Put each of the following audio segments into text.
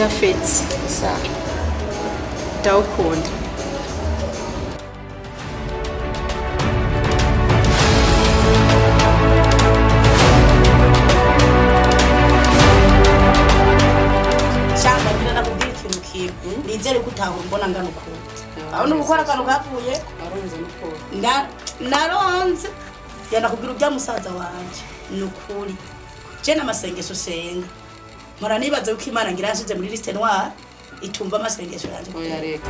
Japhet, ndawukunda. Shamba ngira nakubwira ikintu kimwe, nizere ko utahura mbona ngana ukuntu aho ni gukora akantu kavuye. Arunze n'ukuri. Naronze yanakubwira ubya musaza wanje. Ni ukuri je n'amasengesho senga mpora nibaza yuko Imana ngira yanshize muri liste noire itumva amasengesho yanje. Oya, reka.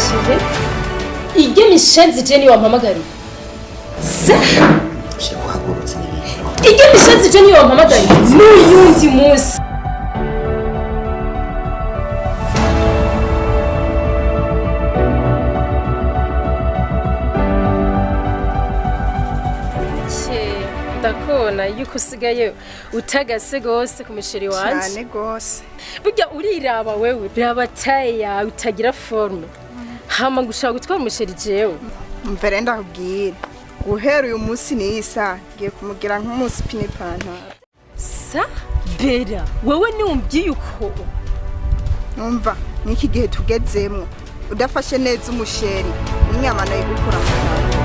Chérie, iryo mishenzi je niyo wampamagariye sa? Shira kuhagurutse n'ibintu. Iryo mishenzi je niyo wampamagariye n'uyundi munsi. Che, ndakubona yuko usigaye utagase gose ku musheri wanje. Cyane rwose. Burya uriraba wewe, raba taye yawe itagira forme, hama ngo ushaka gutwara umusheri jewe. Mvere ndakubwira, guhera uyu munsi n'iyi saha ngiye kumugira nk'umusipi n'ipantaro. Sa bera wewe niwumbwiye uko. Numva n'iki gihe tugezemwo udafashe neza umusheri n'inyama nayigukura mu kanwa.